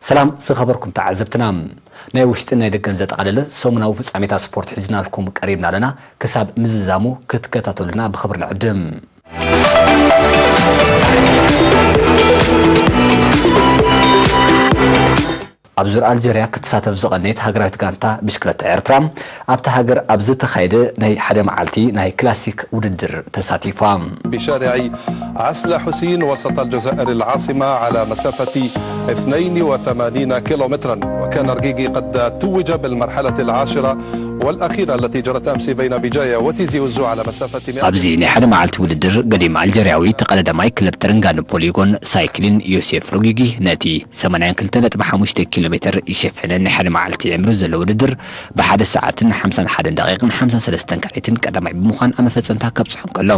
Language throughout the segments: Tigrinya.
ሰላም ዝኸበርኩም ተዓዘብትና፣ ናይ ውሽጥን ናይ ደገን ዘጠቓለለ ሰሙናዊ ፍጻሜታት ስፖርት ሒዝናልኩም ቀሪብና ኣለና። ክሳብ ምዝዛሙ ክትከታተሉና ብኽብሪ ንዕድም። ኣብ ዙር ኣልጀርያ ክትሳተፍ ዝቐነየት ሃገራዊት ጋንታ ብሽክለታ ኤርትራ፣ ኣብታ ሃገር ኣብ ዝተኻየደ ናይ ሓደ መዓልቲ ናይ ክላሲክ ውድድር ተሳቲፋ። بشارع عسل حسين وسط الجزائر العاصمة على مسافة اثنين وثمانين كيلومترا، وكان رقيقي قد توج بالمرحلة العاشرة والأخيرة التي جرت أمس بين بجاية وتيزي وزو على مسافة مئة. ኣብዚ ናይ ሓደ መዓልቲ ውድድር ገዲም ኣልጀርያዊ ተቐዳዳማይ ክለብ ተረንጋኑ ፖሊጎን ሳይክሊን ዮሴፍ ሩጊጊ ነቲ ሰማንያን ክልተ ነጥቢ ሓሙሽተ ኪሎ ሜትር ይሸፈነ ናይ ሓደ መዓልቲ ዕምሪ ዘለዎ ውድድር ብሓደ ሰዓትን ሓምሳን ሓደን ደቂቕን ሓምሳን ሰለስተን ካልኢትን ቀዳማይ ብምዃን ኣብ መፈጸምታ ከብጽሖ እንከሎ፣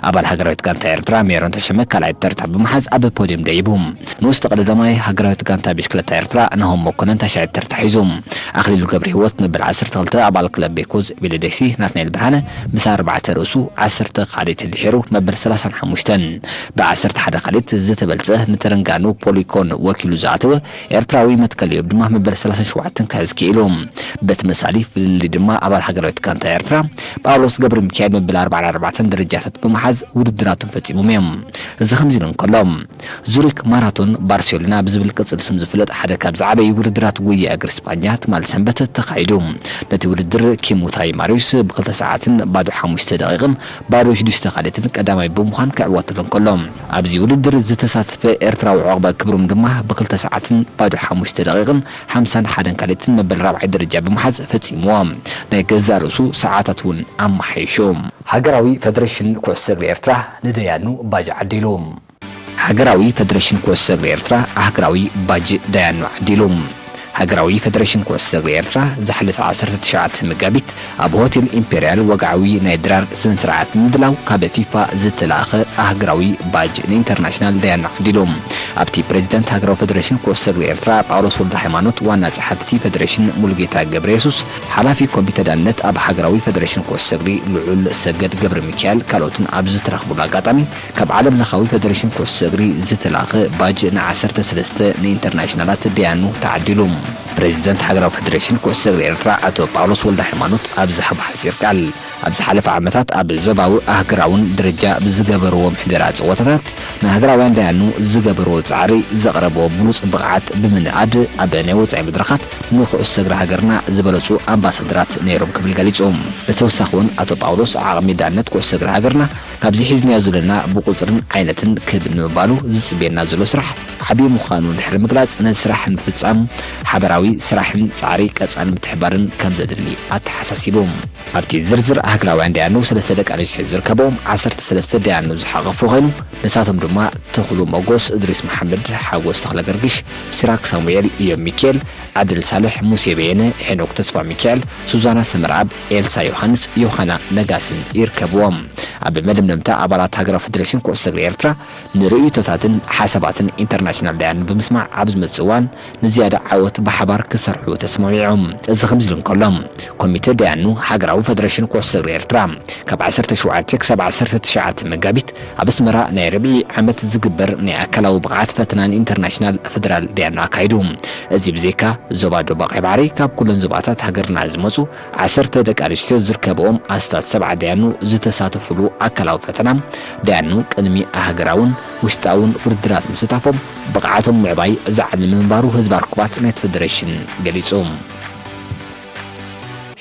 ኣባል ሃገራዊት ጋንታ ኤርትራ ሜሮን ተሸመ ካልኣይ ተርታ ብምሓዝ ኣብ ፖድዮም ደይቡ። ንኡስ ተቐዳዳማይ ሃገራዊት ጋንታ ብሽክለታ ኤርትራ ናሆም መኮነን ታሻይ ተርታ ሒዙ። ኣኽሊሉ ገብረ ህይወት መበል ዓሰርተ ክልተ ኣባል ክለብ ቤኮዝ ቢለደሲ ናትናኤል ብርሃነ ምስ ኣርባዕተ ርእሱ ዓሰርተ ካልኢት ድሒሩ መበል ሰላሳን ሓሙሽተን። ብዓሰርተ ሓደ ካልኢት ዝተበልጸ ንተረንጋኑ ፖሊኮን ወኪሉ ዝኣተወ ኤርትራዊ መትከል እዮብ ድማ መበል ሰላሳን ሸውዓተን ክሕዝ ክኢሉ። በቲ መሳሊ ፍልልይ ድማ ኣባል ሃገራዊት ጋንታ ኤርትራ ጳውሎስ ገብረ ሚካኤል መበል ኣርባዓን ኣርባዕተን ደረጃታት ብምሓዝ ውድድራቶም ፈጺሞም እዮም። እዚ ከምዚ ኢሉ እንከሎ፣ ዙሪክ ማራቶን ባርሴሎና ብዝብል ቅጽል ስም ዝፍለጥ ሓደ ካብ ዝዓበዩ ውድድራት ጉያ እግሪ ስጳኛ ትማል ሰንበት ተኻይዱ። ነቲ ውድድር ኪሙታይ ማሪዩስ ብክልተ ሰዓትን ባዶ ሓሙሽተ ደቂቕን ባዶ ሽዱሽተ ካልኢትን ቀዳማይ ብምዃን ክዕወተሉ እንከሎ፣ ኣብዚ ውድድር ዝተሳተፈ ኤርትራዊ ዑቕበ ክብሮም ድማ ብክልተ ሰዓትን ባዶ ሓሙሽተ ደቂቕን ሓምሳን ሓደን ካልኢትን መበል ራብዓይ ደረጃ ብምሓዝ ፈጺምዎ። ናይ ገዛእ ርእሱ ሰዓታት እውን ኣመሓይሹ። ሃገራዊ ፈደረሽን ኩዕሶ እግሪ ኤርትራ ንደያኑ ባጅ ዓዲሉ። ሃገራዊ ፈደረሽን ኩዕሶ እግሪ ኤርትራ ኣህግራዊ ባጅ ደያኑ ዓዲሉ። ሃገራዊ ፈደረሽን ኩዕሶ እግሪ ኤርትራ ዝሓለፈ ዓሰርተ ትሽዓተ መጋቢት ኣብ ሆቴል ኢምፔርያል ወግዓዊ ናይ ድራር ስነ ስርዓት ንምድላው ካብ ፊፋ ዝተላእኸ ኣህግራዊ ባጅ ንኢንተርናሽናል ደያኑ ዓዲሉ። ኣብቲ ፕሬዚዳንት ሃገራዊ ፈደረሽን ኩዕሶ እግሪ ኤርትራ ጳውሎስ ወልደ ሃይማኖት፣ ዋና ጸሓፍቲ ፈደረሽን ሙሉጌታ ገብረ የሱስ፣ ሓላፊ ኮሚተ ዳንነት ኣብ ሃገራዊ ፈደረሽን ኩዕሶ እግሪ ልዑል ሰገድ ገብረ ሚካኤል ካልኦትን ኣብ ዝተረኽቡሉ ኣጋጣሚ፣ ካብ ዓለም ለኻዊ ፈደረሽን ኩዕሶ እግሪ ዝተላእኸ ባጅ ንዓሰርተ ሰለስተ ንኢንተርናሽናላት ደያኑ ተዓዲሉ። ፕሬዚደንት ሃገራዊ ፈደረሽን ኩዕሶ እግሪ ኤርትራ ኣቶ ጳውሎስ ወልደ ሃይማኖት ኣብ ዝሃቦ ሓጺር ቃል፣ ኣብ ዝሓለፈ ዓመታት ኣብ ዞባዊ ኣህግራውን ደረጃ ብዝገበርዎ ምሕደራ ጸወታታት ንሃገራውያን ደያኑ ዝገበርዎ ጻዕሪ ዘቕረብዎ ብሉጽ ብቕዓት ብምንኣድ ኣብ ናይ ወጻኢ መድረኻት ንኩዕሶ እግሪ ሃገርና ዝበለጹ ኣምባሳደራት ነይሮም ክብል ገሊጹ። ብተወሳኺ እውን ኣቶ ጳውሎስ ዓቕሚ ዳነት ኩዕሶ እግሪ ሃገርና ካብዚ ሒዝናዮ ዘለና ብቁጽርን ዓይነትን ክብ ንምባሉ ዝጽበየና ዘሎ ስራሕ ዓብዪ ምዃኑ ድሕሪ ምግላጽ ነዚ ስራሕ ንምፍጻም ሓበራዊ ስራሕን ጻዕሪ ቀጻሊ ምትሕብባርን ከም ዘድሊ ኣተሓሳሲቡ። ኣብቲ ዝርዝር ኣህግራውያን ደያኑ ሰለስተ ደቂ ኣንስትዮ ዝርከብዎም ዓሰርተ ሰለስተ ደያኑ ዝሓቐፈ ኮይኑ ንሳቶም ድማ ተኽሉ ሞጎስ፣ እድሪስ መሓመድ፣ ሓጎስ ተኽለገርግሽ፣ ሲራክ ሳሙኤል፣ እዮም ሚካኤል፣ ዓድል ሳልሕ፣ ሙሴ በየነ፣ ሄኖክ ተስፋ ሚካኤል፣ ሱዛና ሰመርኣብ፣ ኤልሳ ዮሃንስ፣ ዮሃና ነጋስን ይርከብዎም። ኣብ መደምደምታ ኣባላት ሃገራዊ ፈደረሽን ኩዕሶ እግሪ ኤርትራ ንርእይቶታትን ሓሳባትን ኢንተርናሽናል ዳያን ብምስማዕ ኣብ ዝመጽእ እዋን ንዝያዳ ዓወት ብሓባር ክሰርሑ ተስማሚዖም። እዚ ከምዚ ኢሉ እንከሎ፣ ኮሚተ ዳያኑ ሃገራዊ ፈደረሽን ኩዕሶ እግሪ ኤርትራ ካብ ዓሰርተ ሸውዓተ ክሳብ ዓሰርተ ትሽዓተ መጋቢት ኣብ ኣስመራ ናይ ርብዒ ዓመት ዝግበር ናይ ኣካላዊ ብቕዓት ፈተናን ኢንተርናሽናል ፈደራል ዳያኑ ኣካይዱ። እዚ ብዘይካ ዞባ ዶብ ቀይ ባሕሪ ካብ ኩለን ዞባታት ሃገርና ዝመጹ ዓሰርተ ደቂ ኣንስትዮ ዝርከብኦም ኣስታት ሰብዓ ደያኑ ዝተሳተፉሉ ኣካላዊ ፈተና፣ ደያኑ ቅድሚ ኣህግራውን ውሽጣውን ውድድራት ምስታፎም ብቕዓቶም ምዕባይ ዝዓለመ ምንባሩ ህዝባዊ ርክባት ናይቲ ፈደረሽን ገሊጹ።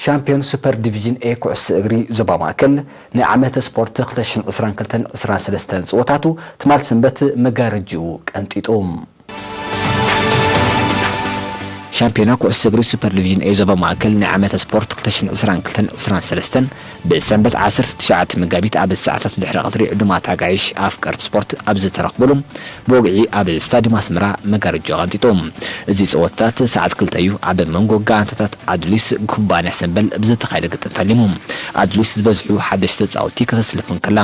ሻምፒዮን ሱፐር ዲቪዥን ኤ ኩዕሶ እግሪ ዞባ ማእከል ናይ ዓመተ ስፖርት ክልተ ሽሕን ዕስራን ክልተን ዕስራን ሰለስተን ጸወታቱ ትማል ሰንበት መጋረጅኡ ቀንጢጡ። ሻምፒዮና ኩዕሶ እግሪ ሱፐር ዲቪዥን ኤ ዞባ ማእከል ናይ ዓመተ ስፖርት ክልተ ሽሕን ዕስራን ክልተን ዕስራን ሰለስተን ብሰንበት ዓሰርተ ትሽዓተ መጋቢት ኣብ ሰዓታት ድሕሪ ቀትሪ ዕዱማት ኣጋይሽ ኣፍቀርቲ ስፖርት ኣብ ዝተረኽብሉ ብወግዒ ኣብ ስታዲየም ኣስመራ መጋረጃ ቀንጢጡ። እዚ ጸወታታት ሰዓት ክልተ እዩ ኣብ መንጎ ጋንታታት ኣድሊስ ኩባንያ ሰምበል ብዝተኻየደ ግጥም ፈሊሙ። ኣድሊስ ዝበዝሑ ሓደሽቲ ተጻወትቲ ከተስልፍ እንከላ፣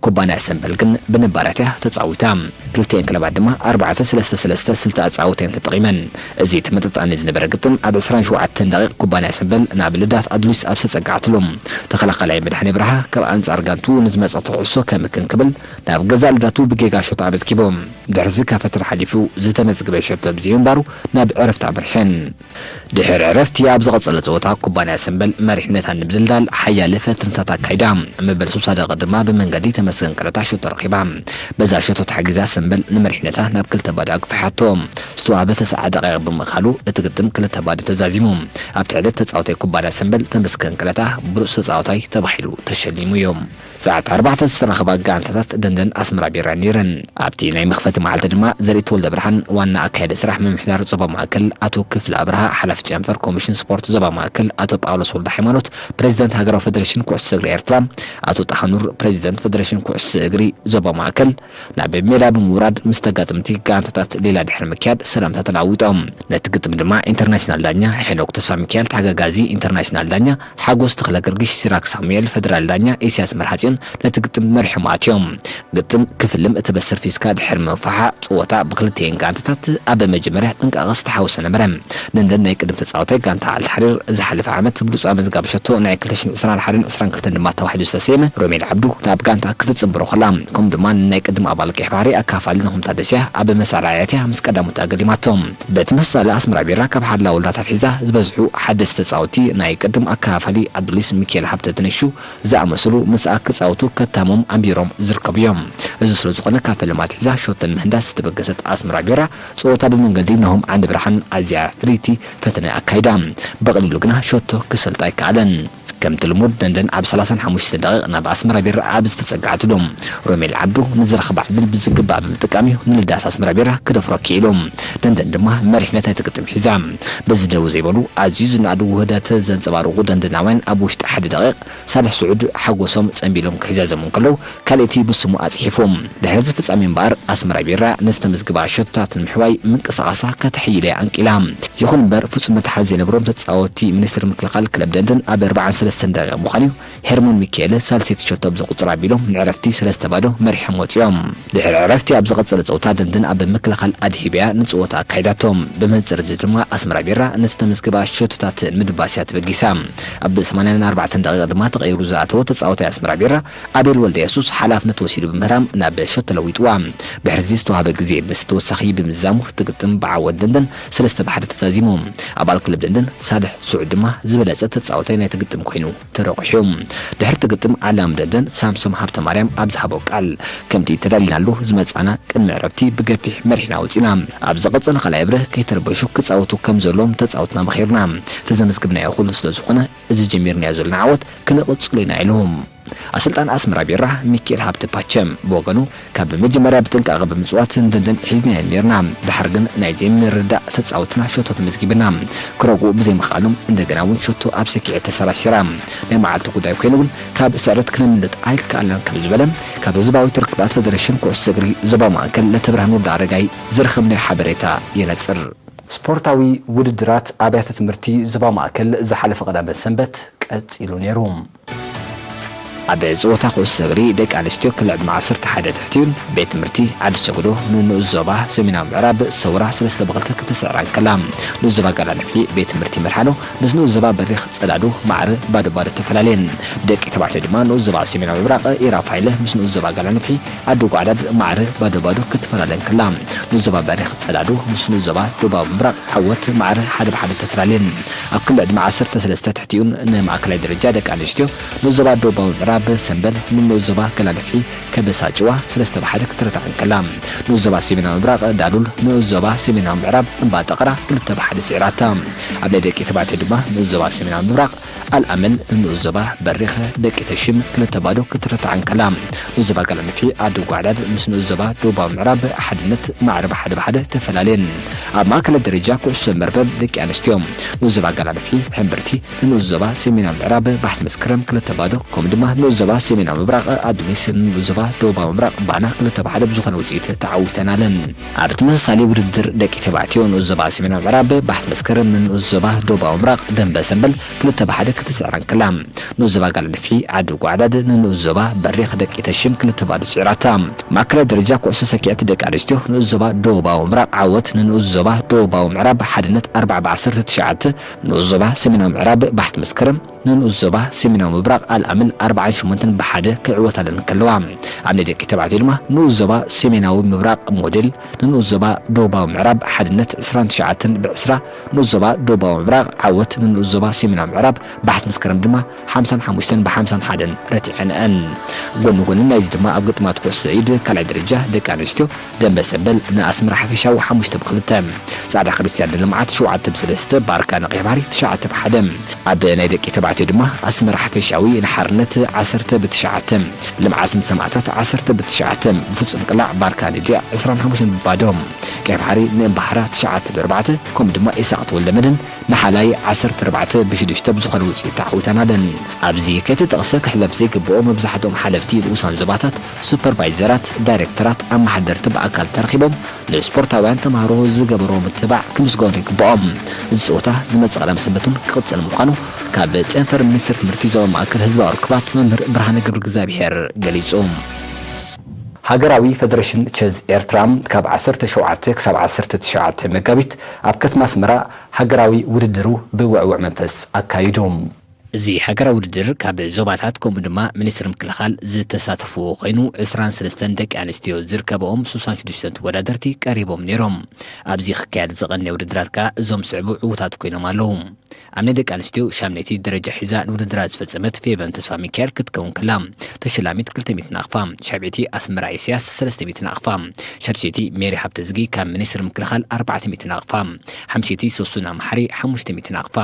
ኩባንያ ሰምበል ግን ብነባራት እያ ተጻዊታ። ክልቲኤን ክለባት ድማ ኣርባዕተ ሰለስተ ሰለስተ ስልቲ ኣጻውታ እየን ተጠቒመን። እዚ ተመጣጣኒ ዝነበረ ግጥም ኣብ ዕስራን ሸውዓተን ደቂቕ ኩባንያ ሰምበል ናብ ልዳት ኣዱሊስ ኣብ ዝተጸግዓትሉ፣ ተኸላኻላይ መድሓኒ ብርሃ ካብ ኣንጻር ጋንቱ ንዝመጸ ተኹዕሶ ከምክን ክብል ናብ ገዛእ ልዳቱ ብጌጋ ሸቶ ኣመዝጊቡ። ድሕርዚ ካብ ፈተና ሓሊፉ ዝተመዝግበ ሸቶ ብዘይምንባሩ ናብ ዕረፍቲ ኣምርሐን። ድሕሪ ዕረፍቲ ኣብ ዝቐጸለ ጸወታ ኩባንያ ሰምበል መሪሕነታ ንምድልዳል ሓያለ ፈተነታት ኣካይዳ። መበል ሱሳ ደቂቕ ድማ ብመንገዲ ተመስገን ቀለታ ሸቶ ረኺባ። በዛ ሸቶ ተሓጊዛ ሰምበል ንመሪሕነታ ናብ ክልተ ባዶ ኣግፊሓቶ። ዝተዋህበ ተስዓ ደቂቕ ብምእካሉ እቲ ግጥም ክልተ ባዶ ተዛዚሙ። ኣብቲ ዕለት ተጻዋታይ ኩባንያ ሰምበል ተመስገን ቀለታ ብሉጽ ተጻዋታይ ተባሂሉ ተሸሊሙ እዩ። ሰዓት ኣርባዕተ ዝተረኸባ ጋንታታት ደንደን ኣስመራ ቢራ ነይረን። ኣብቲ ናይ መኽፈቲ መዓልቲ ድማ ዘርኢ ተወልደ ብርሃን ዋና ኣካያዲ ስራሕ ምምሕዳር ዞባ ማእከል ኣቶ ክፍለ ኣብርሃ፣ ሓላፊ ጨንፈር ኮሚሽን ስፖርት ዞባ ማእከል ኣቶ ጳውሎስ ወልደ ሃይማኖት፣ ፕሬዚዳንት ሃገራዊ ፌደሬሽን ኩዕሶ እግሪ ኤርትራ ኣቶ ጣሃኑር፣ ፕሬዚዳንት ፌደሬሽን ኩዕሶ እግሪ ዞባ ማእከል፣ ናብ ሜዳ ብምውራድ ምስ ተጋጥምቲ ጋንታታት ሌላ ድሕሪ ምክያድ ሰላምታ ተለዋዊጦም። ነቲ ግጥም ድማ ኢንተርናሽናል ዳኛ ሄኖክ ተስፋ ሚካኤል፣ ተሓጋጋዚ ኢንተርናሽናል ዳኛ ሓጎስ ተኽለ ገርግሽ፣ ሲራክ ሳሙኤል፣ ፈደራል ዳኛ ኢሳያስ መርሃጽዮን ነቲ ግጥም መሪሖም ኣትዮም። ግጥም ክፍልም እተበስር ፊስካ ድሕሪ ምንፋሓ፣ ጸወታ ብክልቲኤን ጋንታታት ኣብ መጀመርያ ጥንቃቐ ዝተሓወሰ ነበረ። ደንደን ናይ ቅድም ተጻዋታይ ጋንታ ኣልታሕሪር ዝሓለፈ ዓመት ብሉጻ መዝጋብ ሸቶ ናይ ክልተ ሽሕን ዕስራን ሓደን ዕስራን ክልተን ድማ ተባሂሉ ዝተሰየመ ሮሜል ዓብዱ ናብ ጋንታ ክትጽንብሮ ከላ፣ ከምኡ ድማ ንናይ ቅድም ኣባል ቀይሕ ባሕሪ ኣካፋሊ ንኹምታ ደስያ ኣብ መሳርያትያ ምስ ቀዳሞት ኣገዲማቶ። በቲ መሳሊ ኣስመራ ቢራ ካብ ሓላ ወልዳታት ሒዛ ዝበዝሑ ሓደስቲ ተጻወቲ ናይ ቅድም ኣካፋሊ ኣዱሊስ ሚካኤል ሃብተ ትንሹ ዝኣመሰሉ ምስኣ ክጻወቱ ከታሞም ኣንቢሮም ዝርከቡ እዮም። እዚ ስለ ዝኾነ ካብ ፈለማ ኣትሒዛ ሸቶ ንምህንዳስ ዝተበገሰት ኣስመራ ቢራ ጸወታ ብመንገዲ ናሆም ዓንደ ብርሃን ኣዝያ ፍልይቲ ፈተነ ኣካይዳ። ብቐሊሉ ግና ሸቶ ክሰልጣ ኣይከኣለን። ከምቲ ልሙድ ደንደን ኣብ ሰላሳን ሓሙሽተን ደቂቕ ናብ ኣስመራ ቢራ ኣብ ዝተጸግዓትሉ ሮሜል ዓብዱ ንዝረኸባ ዕድል ብዝግባእ ብምጥቃም እዩ ንልዳት ኣስመራ ቢራ ክደፍሮ ክኢሉ። ደንደን ድማ መሪሕነት ናይቲ ግጥም ሒዛ። በዚ ደው ዘይበሉ ኣዝዩ ዝነኣዱ ውህደት ዘንጸባርቑ ደንደናውያን ኣብ ውሽጢ ሓደ ደቂቕ ሳልሕ ስዑድ ሓጎሶም ጸንቢሎም ክሕዘዞም እንከለዉ ካልእቲ ብስሙ ኣጽሒፎም። ድሕሪ እዚ ፍጻሜ እምበኣር ኣስመራ ቢራ ንዝተመዝግባ ሸቶታት ንምሕዋይ ምንቅስቓሳ ከተሕይል እያ ኣንቂላ። ይኹን እምበር ፍጹም መትሓዚ ዘይነበሮም ተጻወትቲ ሚኒስትሪ ምክልኻል ክለብ ደንደን ኣብ ኣርባዓን ሰለስተን ደቂቕ ምዃኑ እዩ ሄርሞን ሚካኤል ሳልሰይቲ ሸቶ ብዘቑጽር ኣቢሎም ንዕረፍቲ ሰለስተ ባዶ መሪሖም ወጺኦም። ድሕሪ ዕረፍቲ ኣብ ዝቐጸለ ጸወታ ደንደን ኣብ ምክልኻል ኣድሂብያ ንጸወታ ኣካይዳቶ። ብመንጽር እዚ ድማ ኣስመራ ቢራ ንዝተመዝግባ ሸቶታት ንምድባስ እያ ተበጊሳ። ኣብ ሰማንያን ኣርባዕተን ደቂቕ ድማ ተቐይሩ ዝኣተወ ተጻዋታይ ኣስመራ ቢራ ኣቤል ወልደ የሱስ ሓላፍነት ወሲዱ ብምህራም ናብ ሸቶ ለዊጥዋ። ድሕሪ እዚ ዝተዋህበ ግዜ ምስ ተወሳኺ ብምዝዛሙ እቲ ግጥም ብዓወት ደንደን ሰለስተ ብሓደ ተዛዚሙ። ኣባል ክለብ ደንደን ሳልሕ ስዑድ ድማ ዝበለጸ ተጻዋታይ ናይቲ ግጥም ኮይኑ ተረቑሑ። ድሕሪ እቲ ግጥም ዓላም ደንደን ሳምሶም ሃብተማርያም ኣብ ዝሃቦ ቃል፣ ከምቲ ተዳሊናሉ ዝመጻና ቅድሚ ዕረፍቲ ብገፊሕ መሪሕና ወጺና። ኣብ ዝቐጸለ ካልኣይ ብርህ ከይተረበሹ ክጻወቱ ከም ዘለዎም ተጻወትና መኺርና። እቲ ዘመዝግብናዮ ኩሉ ስለ ዝኾነ እዚ ጀሚርናዮ ዘለና ዓወት ክንቕጽሎ ኢና ኢሉ። ኣሰልጣን ኣስመራ ቢራ ሚካኤል ሃብተ ፓቸም ብወገኑ ካብ መጀመርያ ብጥንቃቐ ብምጽዋት ንደንደን ሒዝናዮ ነይርና። ድሓር ግን ናይ ዘይምርዳእ ተጻወትና ሸቶ ተመዝጊብና። ክረግኡ ብዘይምኽኣሎም እንደገና እውን ሸቶ ኣብ ሰኪዐ ተሰራሲራ። ናይ መዓልቲ ጉዳይ ኮይኑ እውን ካብ ስዕረት ክነምልጥ ኣይከኣልናን ከም ዝበለ ካብ ህዝባዊት ርክባት ፌደሬሽን ኩዕሶ እግሪ ዞባ ማእከል ለተብርሃን ወልደ ኣረጋይ ዝረኸብናዮ ሓበሬታ የነጽር። ስፖርታዊ ውድድራት ኣብያተ ትምህርቲ ዞባ ማእከል ዝሓለፈ ቀዳመ ሰንበት ቀጺሉ ነይሩ። ኣብ ጸወታ ኩዕሶ እግሪ ደቂ ኣንስትዮ ክልተ ዕድመ ዓሰርተ ሓደ ትሕቲ ቤት ትምህርቲ ዓዲ ሰጉዶ ንንኡስ ዞባ ሰሜናዊ ምዕራብ ሰውራ ሰለስተ ብኽልተ ክትስዕራ እንከላ፣ ንኡስ ዞባ ጋላ ንፍሒ ቤት ትምህርቲ መርሓሎ ምስ ንኡስ ዞባ በሪኽ ጸዳዱ ማዕረ ባዶ ባዶ ተፈላለየን። ደቂ ተባዕትዮ ድማ ንኡስ ዞባ ሰሜናዊ ምብራቕ ኢራፋይለ ምስ ንኡስ ዞባ ጋላ ንፍሒ ዓዲ ጓዕዳድ ማዕረ ባዶ ባዶ ክትፈላለ እንከላ፣ ንኡስ ዞባ በሪኽ ጸዳዱ ምስ ንኡስ ዞባ ደቡባዊ ምብራቕ ዓወት ማዕረ ሓደ ብሓደ ተፈላለየን። ኣብ ክሊ ዕድመ ዓሰርተ ሰለስተ ትሕቲኡን ንማእከላይ ደረጃ ደቂ ኣንስትዮ ንኡስ ዞባ ደቡባዊ ምዕራብ ሰምበል ንንኡስ ዞባ ጋላ ንፍሒ ከበሳ ጭዋ ሰለስተ ብሓደ ክትረታዕ እንከላ፣ ንኡስ ዞባ ሰሜናዊ ምብራቕ ዳሉል ንኡስ ዞባ ሰሜናዊ ምዕራብ እምባ ጠቕራ ክልተ ብሓደ ስዒራታ። ኣብ ናይ ደቂ ተባዕትዮ ድማ ንኡስ ዞባ ሰሜናዊ ምብራቕ ኣልኣመል ንኡስ ዞባ በሪኽ ደቂ ተሽም ክልተ ባዶ ክትረታዕ እንከላ፣ ንኡስ ዞባ ጋላ ንፍሒ ዓዲ ጓዕዳድ ምስ ንኡስ ዞባ ደቡባዊ ምዕራብ ሓድነት ማዕረ ብሓደ ብሓደ ተፈላለየን። ኣብ ማእከላይ ደረጃ ኩዕሶ መርበብ ደቂ ኣንስትዮ ንኡስ ዞባ ጋላ ንፍሒ ሕምብርቲ ንንኡስ ዞባ ሰሜናዊ ምዕራብ ባሕቲ መስከረም ክልተ ባዶ፣ ከምኡ ድማ ንኡስ ዞባ ሰሜናዊ ምብራቕ ኣዱሊስ ንንኡስ ዞባ ደቡባዊ ምብራቕ ባና ክልተ ብሓደ ብዝኾነ ውጽኢት ተዓዊተናለን። ኣብ ተመሳሳሊ ውድድር ደቂ ተባዕትዮ ንኡስ ዞባ ሰሜናዊ ምዕራብ ባሕቲ መስከረም ንንኡስ ዞባ ደቡባዊ ምብራቕ ደንበ ሰምበል ክልተ ብሓደ ክትስዕራ እንከላ፣ ንኡስ ዞባ ጋላ ንፍሒ ዓዲ ጓዕዳድ ንንኡስ ዞባ በሪኽ ደቂ ተሽም ክልተ ባዶ ስዒራታ። ማእከላይ ደረጃ ኩዕሶ ሰኪዐት ደቂ ኣንስትዮ ንኡስ ዞባ ደቡባዊ ምብራቕ ዓወት ንንኡስ ዞባ ዞባ ደቡባዊ ምዕራብ ሓድነት ኣርባዓ ብዓሰርተ ትሽዓተ፣ ንኡስ ዞባ ሰሜናዊ ምዕራብ ባሕቲ መስከረም፣ ንንኡስ ዞባ ሰሜናዊ ምብራቕ ኣልኣምል ኣርባዓን ሸሞንተን ብሓደ ክዕወታለን ከለዋ፣ ኣብ ናይ ደቂ ተባዕትዮ ድማ ንኡስ ዞባ ሰሜናዊ ምብራቕ ሞዴል፣ ንንኡስ ዞባ ደቡባዊ ምዕራብ ሓድነት ዕስራን ትሽዓተን ብዕስራ፣ ንኡስ ዞባ ደቡባዊ ምብራቕ ዓወት፣ ንንኡስ ዞባ ሰሜናዊ ምዕራብ ባሕቲ መስከረም ድማ ሓምሳን ሓሙሽተን ብሓምሳን ሓደን ረቲዐንአን። ጎኒ ጎኒ ናይዚ ድማ ኣብ ግጥማት ኩዕሶ ኢድ ካልኣይ ደረጃ ደቂ ኣንስትዮ ደንበ ሰበል ንኣስመራ ሓፈሻዊ ሓሙሽተ ብክልተ፣ ጻዕዳ ክርስትያን ንልምዓት ሸውዓተ ብሰለስተ፣ ባርካ ንቀይሕ ባሕሪ ትሽዓተ ብሓደ። ኣብ ናይ ደቂ ተባዕትዮ ድማ ኣስመራ ሓፈሻዊ ንሓርነት ዓሰርተ ብትሽዓተ፣ ልምዓት ንሰማእታት ዓሰርተ ብትሽዓተ፣ ብፍጹም ቅላዕ ባርካ ንድያ ዕስራን ሓሙሽተን ብባዶ፣ ቀይሕ ባሕሪ ንእምባሕራ ትሽዓተ ብኣርባዕተ፣ ከምኡ ድማ ኢሳቕ ተወልደ መድህን ንሓላይ ዓሰርተ ኣርባዕተ ብሽዱሽተ ብዝኾነ ውጽኢት ተዓዊተናለን። ኣብዚ ከይተጠቕሰ ክሕለፍ ዘይግብኦ፣ መብዛሕትኦም ሓለፍቲ ንኡሳን ዞባታት፣ ሱፐርቫይዘራት፣ ዳይሬክተራት፣ ኣመሓደርቲ ብኣካል ተረኺቦም ንስፖርታውያን ተምሃሮ ዝገበርዎ ምትባዕ ክምስገኑ ይግብኦም። እዚ ጸወታ ዝመጽእ ቀዳም ሰንበት እውን ክቕጽል ምዃኑ ካብ ጨንፈር ሚኒስትሪ ትምህርቲ ዞባ ማእከል ህዝባዊ ርክባት መምህር ብርሃነ ገብረእግዚኣብሄር ገሊጹ። ሃገራዊ ፈደረሽን ቸዝ ኤርትራ ካብ ዓሰርተ ሸውዓተ ክሳብ ዓሰርተ ትሽዓተ መጋቢት ኣብ ከተማ ኣስመራ ሃገራዊ ውድድሩ ብውዕውዕ መንፈስ ኣካይዱ። እዚ ሃገራዊ ውድድር ካብ ዞባታት ከምኡ ድማ ሚኒስትሪ ምክልኻል ዝተሳተፍዎ ኮይኑ፣ ዕስራን ሰለስተን ደቂ ኣንስትዮ ዝርከብኦም ሱሳን ሽዱሽተን ተወዳደርቲ ቀሪቦም ነይሮም። ኣብዚ ክካየድ ዝቐነየ ውድድራት ከኣ እዞም ዝስዕቡ ዕዉታት ኮይኖም ኣለዉ። ኣብ ናይ ደቂ ኣንስትዮ ሻምነይቲ ደረጃ ሒዛ ንውድድራ ዝፈጸመት ፌቨን ተስፋ ሚካኤል ክትከውን ከላ፣ ተሸላሚት ክልተ ሚእቲ ናቕፋ፣ ሻብዒቲ ኣስመራ ኢሳያስ ሰለስተ ሚእቲ ናቕፋ፣ ሻድሸይቲ ሜሪ ሃብተዝጊ ካብ ሚኒስትሪ ምክልኻል ኣርባዕተ ሚእቲ ናቕፋ፣ ሓምሸይቲ ሶሱና መሓሪ ሓሙሽተ ሚእቲ ናቕፋ፣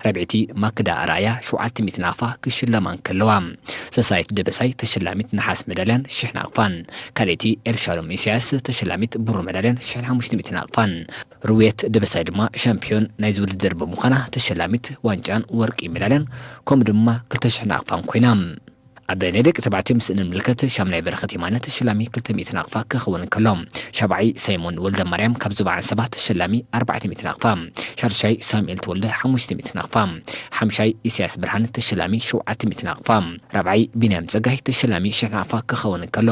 ራብዐይቲ ማክዳ ኣርኣያ ሸውዓተ ሚእቲ ናቕፋ ክሽለማ እንከለዋ፣ ሰሳይት ደበሳይ ተሸላሚት ነሓስ መዳልያን ሽሕ ናቕፋን፣ ካልኣይቲ ኤልሻሎም ኢሳያስ ተሸላሚት ብሩር መዳልያን ሽሕን ሓሙሽተ ሚእቲ ናቕፋን፣ ርዌት ደበሳይ ድማ ሻምፒዮን ናይዚ ውድድር ብምዃና ተሸላሚት ዋንጫን ወርቂ ሜዳልያን ከምኡ ድማ ክልተ ሽሕ ናቕፋን ኮይና። ኣብ ናይ ደቂ ተባዕትዮ ምስ እንምልከት፣ ሻምናይ በረኸት የማነ ተሸላሚ ክልተ ሚእቲ ናቕፋ ክኸውን እንከሎ፣ ሻብዓይ ሳይሞን ወልደ ማርያም ካብ ዞባ ዓንሰባ ተሸላሚ ኣርባዕተ ሚእቲ ናቕፋ፣ ሻድሻይ ሳሙኤል ተወልደ ሓሙሽተ ሚእቲ ናቕፋ፣ ሓምሻይ ኢሳያስ ብርሃነ ተሸላሚ ሸውዓተ ሚእቲ ናቕፋ፣ ራብዓይ ቢንያም ጸጋይ ተሸላሚ ሽሕ ናቕፋ ክኸውን እንከሎ፣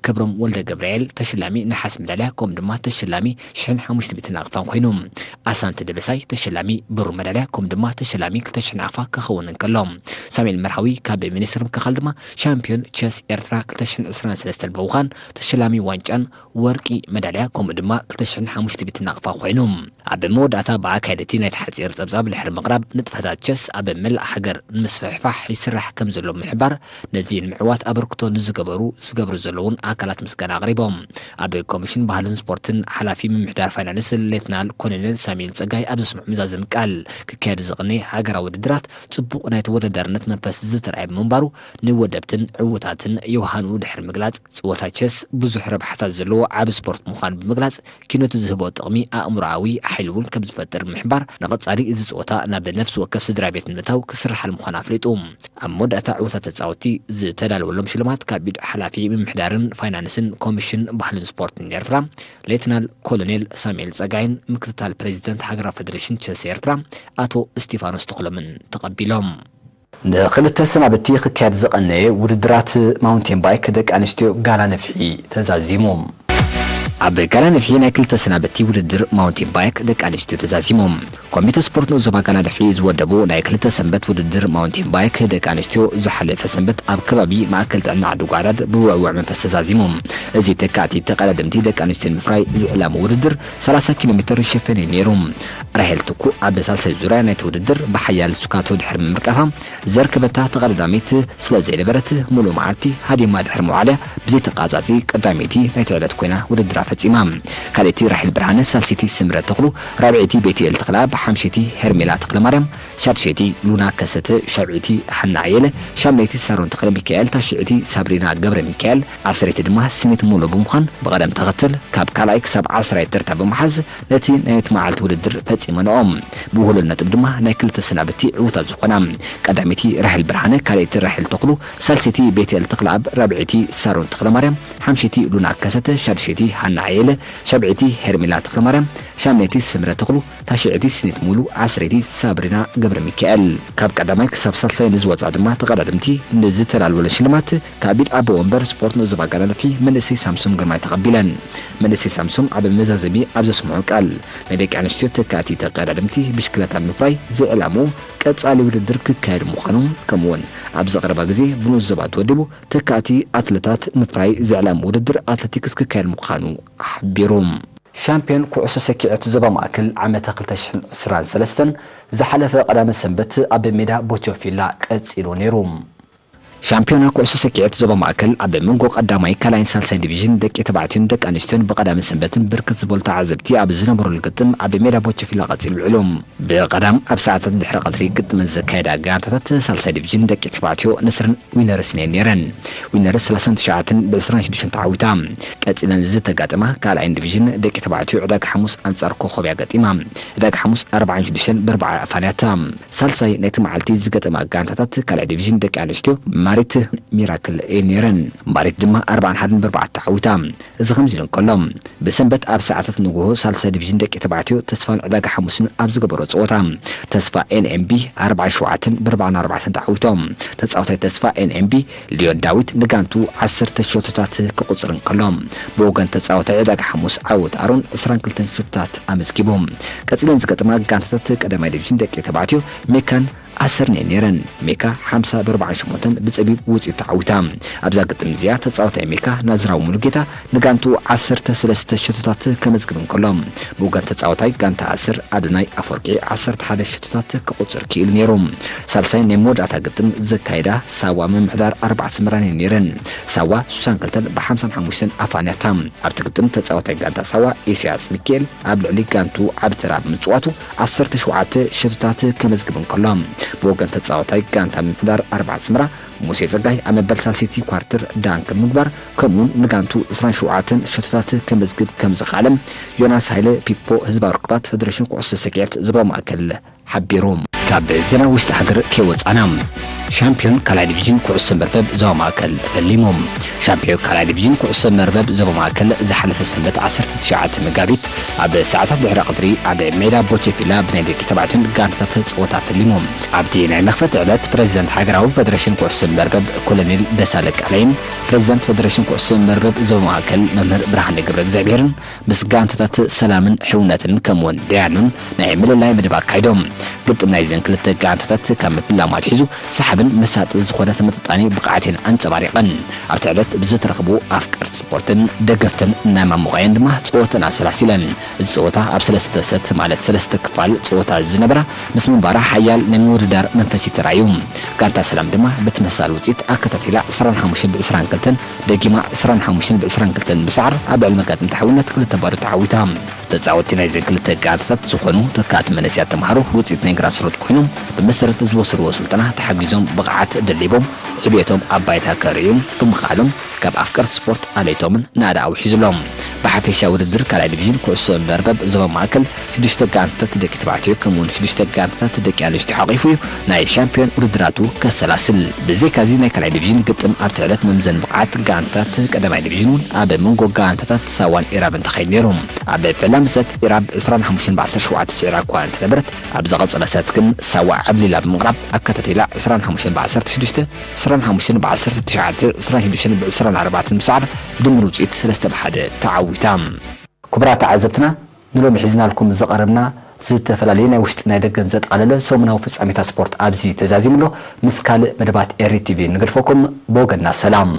ክብሮም ወልደ ገብርኤል ተሸላሚ ነሓስ ሜዳልያ ከምኡ ድማ ተሸላሚ ሽሕን ሓሙሽተ ሚእቲ ናቕፋን ኮይኑ፣ ኣሳንተ ደበሳይ ተሸላሚ ብሩር መዳልያ ከምኡ ድማ ተሸላሚ ክልተ ሽሕ ናቕፋ ክኸውን እንከሎ፣ ሳሙኤል መርሃዊ ካብ ሚኒስትሪ ምክልኻል ድማ ሻምፒዮን ቸስ ኤርትራ ክልተ ሽሕን ዕስራን ሰለስተን ብምዃን ተሸላሚ ዋንጫን ወርቂ መዳልያ ከምኡ ድማ ክልተ ሽሕን ሓሙሽተ ሚእቲ ናቕፋ ኮይኑ። ኣብ መወዳእታ ብኣካየድቲ ናይቲ ሓጺር ጸብጻብ ድሕሪ ምቕራብ፣ ንጥፈታት ቸስ ኣብ መላእ ሃገር ንምስፍሕፋሕ ይስራሕ ከም ዘሎ ብምሕባር፣ ነዚ ንምዕዋት ኣበርክቶ ንዝገበሩ፣ ዝገብሩ ዘለውን ኣካላት ምስጋና ኣቕሪቦም። ኣብ ኮሚሽን ባህልን ስፖርትን ሓላፊ ምምሕዳር ፋይናንስ ሌትናል ኮሎኔል ሳሙኤል ጸጋይ ኣብ ዘስምዖ መዛዘሚ ቃል፣ ክካየድ ዝቐነየ ሃገራዊ ውድድራት ጽቡቕ ናይ ተወዳዳርነት መንፈስ ዝተርኣየ ብምንባሩ፣ ንወደብትን ዕዉታትን ዮሃንኡ ድሕሪ ምግላጽ፣ ጸወታ ቸስ ብዙሕ ረብሓታት ዘለዎ ዓቢ ስፖርት ምዃኑ ብምግላጽ፣ ኪኖት ዝህቦ ጥቕሚ ኣእምሮኣዊ ሓይሊ እውን ከም ዝፈጥር ብምሕባር፣ ንቐጻሊ እዚ ጸወታ ናብ ነፍሲ ወከፍ ስድራ ቤት ንምእታው ክስርሓል ምዃኑ ኣፍሊጡ። ኣብ መወዳእታ ዕዉታት ተጻወትቲ ዝተዳለወሎም ሽልማት ካብ ኢድ ሓላፊ ምምሕዳርን ፋይናንስን ኮሚሽን ባህልን ስፖርትን ኤርትራ ሌትናል ኮሎኔል ሳሙኤል ጸጋይን ምክትታል ፕሬዚደንት ሃገራዊ ፈደሬሽን ቸስ ኤርትራ ኣቶ እስቲፋኖስ ተኽሎምን ተቐቢሎም። ንኽልተ ሰናብቲ ክካየድ ዝቐነየ ውድድራት ማውንቴን ባይክ ደቂ ኣንስትዮ ጋላ ነፍሒ ተዛዚሙ። ኣብ ጋላ ነፍሒ ናይ ክልተ ሰናብቲ ውድድር ማውንቴን ባይክ ደቂ ኣንስትዮ ተዛዚሙ። ኮሚተ ስፖርት ንኡስ ዞባ ጋላ ነፍሒ ዝወደቡ ናይ ክልተ ሰንበት ውድድር ማውንቴን ባይክ ደቂ ኣንስትዮ ዝሓለፈ ሰንበት ኣብ ከባቢ ማእከል ጥዕና ዓዲ ጓዕዳድ ብውዕውዕ መንፈስ ተዛዚሙ። እዚ ተካእቲ ተቐዳደምቲ ደቂ ኣንስትዮ ንምፍራይ ዝዕለመ ውድድር ሰላሳ ኪሎ ሜትር ዝሸፈነ እዩ ነይሩ። ራሄል ትኩ ኣብ ሳልሳይ ዙርያ ናይቲ ውድድር ብሓያል ስካቶ ድሕሪ ምምርቃፋ፣ ዘርከበታ ተቐዳዳሚት ስለ ዘይነበረት፣ ሙሉእ መዓልቲ ሃዲማ ድሕሪ ምውዓልያ ብዘይተቃጻጺ ቀዳመይቲ ናይቲ ዕለት ኮይና ውድድራ ፈጺማ። ካልኣይቲ ራሄል ብርሃነ፣ ሳልሰይቲ ስምረት ተኽሉ፣ ራብዐይቲ ቤትኤል ተኽለኣብ፣ ሓምሸይቲ ሄርሜላ ተኽለማርያም፣ ሻድሸይቲ ሉና ከሰተ፣ ሻብዐይቲ ሃና ኣየለ፣ ሻምነይቲ ሳሮን ተኽለ ሚካኤል፣ ታሽዐይቲ ሳብሪና ገብረ ሚካኤል፣ ዓሰርይቲ ድማ ስኒት ሙሉ ብምዃን ብቐደም ተኸተል ካብ ካልኣይ ክሳብ ዓስራይ ተርታ ብምሓዝ ነቲ ናይቲ መዓልቲ ውድድር ፈጺመንኦ። ብውህሉል ነጥብ ድማ ናይ ክልተ ሰናብቲ ዕዉታት ዝኾና ቀዳመይቲ ራሄል ብርሃነ፣ ካልኣይቲ ራሄል ተኽሉ፣ ሳልሰይቲ ቤትኤል ተኽለኣብ፣ ራብዐይቲ ሳሮን ተኽለማርያም፣ ሓምሸይቲ ሉና ከሰተ፣ ሻድሸይቲ ሃና ኣየለ፣ ሻብዒቲ ሄርሜላ ተኽለማርያም፣ ሻምነይቲ ስምረ ተኽሉ፣ ታሽዐይቲ ስኒት ሙሉ፣ ዓስረይቲ ሳብሪና ገብረ ሚካኤል። ካብ ቀዳማይ ክሳብ ሳልሳይ ንዝወጻ ድማ ተቐዳደምቲ ንዝተዳለወለን ሽልማት ካብ ኢድ ኣቦ ወንበር ስፖርት ንኡስ ዞባ ኣጋላልፊ መንእሰይ ሳምሶም ግርማይ ተቐቢለን። መንእሰይ ሳምሶም ኣብ መዛዘሚ ኣብ ዘስምዖ ቃል፣ ናይ ደቂ ኣንስትዮ ተካእቲ ተቐዳደምቲ ብሽክለታ ምፍራይ ዝዕላሙ ቀጻሊ ውድድር ክካየድ ምዃኑ፣ ከምኡ'ውን ኣብዚ ቀረባ ግዜ ብንኡስ ዞባ ተወዲቡ ተካእቲ ኣትለታት ምፍራይ ዝዕላሙ ውድድር ኣትሌቲክስ ክካየድ ምዃኑ ሓቢሩ። ሻምፒዮን ኩዕሶ ሰኪዐት ዞባ ማእከል ዓመተ ክልተ ሽሕን ዕስራን ሰለስተን ዝሓለፈ ቀዳመ ሰንበት ኣብ ሜዳ ቦቾፊላ ቀጺሉ ነይሩ። ሻምፒዮና ኩዕሶ ሰኪዐት ዞባ ማእከል ኣብ መንጎ ቀዳማይ፣ ካልኣይን ሳልሳይ ዲቪዥን ደቂ ተባዕትዮን ደቂ ኣንስትዮን ብቐዳመ ሰንበትን ብርክት ዝበሉ ተዓዘብቲ ኣብ ዝነበሩሉ ግጥም ኣብ ሜዳ ቦቸፊላ ቀጺሉ ውዒሉ። ብቐዳም ኣብ ሰዓታት ድሕሪ ቀትሪ ግጥመን ዘካየዳ ጋንታታት ሳልሳይ ዲቪዥን ደቂ ተባዕትዮ ንስርን ዊነርስን እየን ነይረን። ዊነርስ ሰላሳን ትሽዓተን ብዕስራን ሽዱሽተን ተዓዊታ። ቀጺለን ዝተጋጠማ ካልኣይን ዲቪዥን ደቂ ተባዕትዮ ዕዳጋ ሓሙስ ኣንጻር ኮኾብያ ገጢማ። ዕዳጋ ሓሙስ ኣርባዓን ሽዱሽተን ብኣርባዓ ኣፋንያታ። ሳልሳይ ናይቲ መዓልቲ ዝገጠማ ጋንታታት ካልኣይ ዲቪዥን ደቂ ኣንስትዮ ማሪት ሚራክል እየን ነይረን። ማሪት ድማ ኣርባዓን ሓደን ብኣርባዕተ ተዓዊታ። እዚ ከምዚ ኢሉ እንከሎ፣ ብሰንበት ኣብ ሰዓታት ንግሆ ሳልሳይ ዲቪዥን ደቂ ተባዕትዮ ተስፋን ዕዳጋ ሓሙስን ኣብ ዝገበሮ ጸወታ፣ ተስፋ ኤንኤምቢ ኣርባዓን ሸውዓተን ብኣርባዓን ኣርባዕተን ተዓዊቶም። ተጻዋታይ ተስፋ ኤንኤምቢ ሊዮን ዳዊት ንጋንቱ ዓሰርተ ሸቶታት ክቑጽር እንከሎ፣ ብወገን ተጻዋታይ ዕዳጋ ሓሙስ ዓወት ኣሮን ዕስራን ክልተን ሸቶታት ኣመዝጊቡ። ቀጺለን ዝገጥማ ጋንታታት ቀዳማይ ዲቪዥን ደቂ ተባዕትዮ ሜካን ኣሰርን እየን ነይረን። ሜካ ሓምሳ ብኣርባዓን ሸሞንተን ብጸቢብ ውጽኢት ተዓዊታ። ኣብዛ ግጥም እዚኣ ተጻዋታይ ሜካ ናዝራዊ ሙሉጌታ ንጋንቱ ዓሰርተ ሰለስተ ሸቶታት ከመዝግብ እንከሎ፣ ብወገን ተጻዋታይ ጋንታ ኣሰር ኣዶናይ ኣፈወርቂ ዓሰርተ ሓደ ሸቶታት ክቑጽር ክኢሉ ነይሩ። ሳልሳይ ናይ መወዳእታ ግጥም ዘካየዳ ሳዋ ምምሕዳር ኣርባዕተ ኣስመራን እየን ነይረን። ሳዋ ሱሳን ክልተን ብሓምሳን ሓሙሽተን ኣፋንያታ። ኣብቲ ግጥም ተጻዋታይ ጋንታ ሳዋ ኢሳያስ ሚካኤል ኣብ ልዕሊ ጋንቱ ዓቢ ተራ ብምጽዋቱ ዓሰርተ ሸውዓተ ሸቶታት ከመዝግብ እንከሎ፣ ብወገን ተጻዋታይ ጋንታ ምምሕዳር ኣርባዕተ ኣስመራ ሙሴ ጸጋይ ኣብ መበል ሳልሰይቲ ኳርተር ዳንክ ብምግባር፣ ከምኡውን ንጋንቱ ዕስራን ሸውዓተን ሸቶታት ከመዝግብ ከም ዝኸኣለ ዮናስ ሃይለ ፒፖ ህዝባዊ ርክባት ፈደረሽን ኩዕሶ ሰኪዐት ዞባ ማእከል ሓቢሩ። ካብ ዜና ውሽጢ ሃገር ከይወጻና፣ ሻምፒዮን ካልኣይ ዲቪዥን ኩዕሶ መርበብ ዞባ ማእከል ፈሊሙ። ሻምፒዮን ካልኣይ ዲቪዥን ኩዕሶ መርበብ ዞባ ማእከል ዝሓለፈ ሰንበት ዓሰርተ ትሽዓተ መጋቢት ኣብ ሰዓታት ድሕሪ ቀትሪ ኣብ ሜዳ ቦቸፊላ ብናይ ደቂ ተባዕትዮን ጋንታታት ጸወታ ፈሊሙ። ኣብቲ ናይ መኽፈቲ ዕለት ፕሬዚደንት ሃገራዊ ፈደረሽን ኩዕሶ መርበብ ኮሎኔል ደሳለ ቃለይን ፕሬዚደንት ፈደረሽን ኩዕሶ መርበብ ዞባ ማእከል መምህር ብርሃነ ገብረ እግዚኣብሔርን ምስ ጋንታታት ሰላምን ሕውነትን ከምኡውን ደያኑን ናይ ምልላይ መደብ ኣካይዶም። ግጥም ናይዘን ክልተ ጋንታታት ካብ ምፍላም ኣትሒዙ ሰሓብን መሳጢ ዝኾነ ተመጣጣኒ ብቕዓት እየን ኣንጸባሪቐን። ኣብቲ ዕለት ብዝተረኽቡ ኣፍቀርቲ ስፖርትን ደገፍትን እናማሙቐየን ድማ ጸወተን ኣሰላሲለን። እዚ ጸወታ ኣብ ሰለስተ ሰት ማለት ሰለስተ ክፋል ጸወታ ዝነበራ ምስ ምንባራ ሓያል ናይ ምውድዳር መንፈስ እዩ ተራእዩ። ጋንታ ሰላም ድማ ብተመሳሳሊ ውጽኢት ኣከታቲላ ዕስራን ሓሙሽተን ብዕስራን ክልተን ደጊማ ዕስራን ሓሙሽተን ብዕስራን ክልተን ብሰዓር ኣብ ልዕሊ መጋጥምታ ሕውነት ክልተ ባዶ ተዓዊታ። ተጻወትቲ ናይዘን ክልተ ጋንታታት ዝኾኑ ተካእቲ መንእሰያት ተምሃሮ ውጽኢት ናይ ግራስሩት ኮይኖም ብመሰረት ዝወሰድዎ ስልጠና ተሓጊዞም ብቕዓት ደሊቦም ዕብየቶም ኣብ ባይታ ከርእዩ ብምኽኣሎም ካብ ኣፍቀርቲ ስፖርት ኣለይቶምን ናእዳ ኣውሒዙሎም። ብሓፈሻ ውድድር ካልኣይ ዲቪዥን ኩዕሶ መርበብ ዞባ ማእከል ሽዱሽተ ጋንታታት ደቂ ተባዕትዮ ከምኡውን ሽዱሽተ ጋንታታት ደቂ ኣንስትዮ ሓቒፉ እዩ ናይ ሻምፒዮን ውድድራቱ ከሰላስል። ብዘይካዚ ናይ ካልኣይ ዲቪዥን ግጥም ኣብቲ ዕለት መምዘኒ ብቕዓት ጋንታታት ቀዳማይ ዲቪዥን እውን ኣብ መንጎ ጋንታታት ሳዋን ኢራብን ተኻይዱ ነይሩ። ኣብ ፈላሚ ሰት ኢራብ ዕስራን ሓሙሽተን ብዓሰርተ ሸውዓተ ስዒራ እኳ እንተነበረት፣ ኣብ ዝቐጸለ ሰት ግን ሳዋ ዓብሊላ ብምቕራብ ኣከታቲላ ዕስራን ሓሙሽተን ብዓሰርተ ሽዱሽተ፣ ዕስራን ሓሙሽተን ብዓሰርተ ትሽዓተ፣ ዕስራን ሽዱሽተን ብዕስራን ኣርባዕተን ብሰዓር ብድምር ውጽኢት ሰለስተ ብሓደ ተዓዊታ። ክቡራት ተዓዘብትና፣ ንሎሚ ሒዝናልኩም ዝቐረብና ዝተፈላለዩ ናይ ውሽጢ ናይ ደገን ዘጠቓለለ ሰሙናዊ ፍጻሜታት ስፖርት ኣብዚ ተዛዚሙ ኣሎ። ምስ ካልእ መደባት ኤሪ ቲቪ ንገድፈኩም። ብወገንና ሰላም።